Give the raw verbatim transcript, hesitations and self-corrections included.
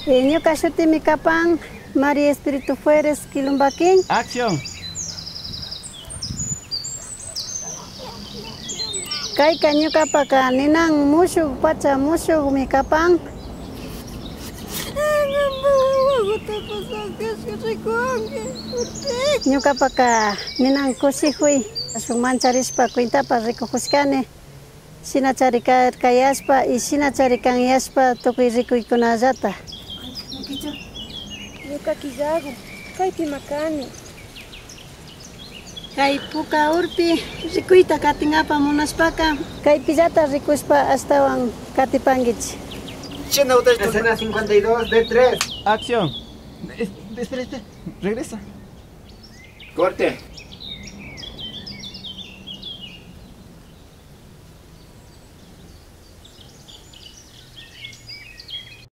Eh, ñuka shutimi kapan María Espíritu Fueres Quilumbaquín. Acción. Kayka ñukapaka ninan mushuk pacha mushukmi kapan. Ñukapaka ninan kushikuy, shuk mancharishpa cuentapa rikukushkani. Shinachari ka-, kayashpa y shinachari kanyashpa tukuy rikuykunallata. Ñuka killagu, kaypima kani. Kay puka urpi rikuyta katinkapak munashpaka, kaypillata rikushpa ashtawan katipankichik. Escena cincuenta y dos, de tres. Acción. Es-, espera, espera. Regresa. Corte.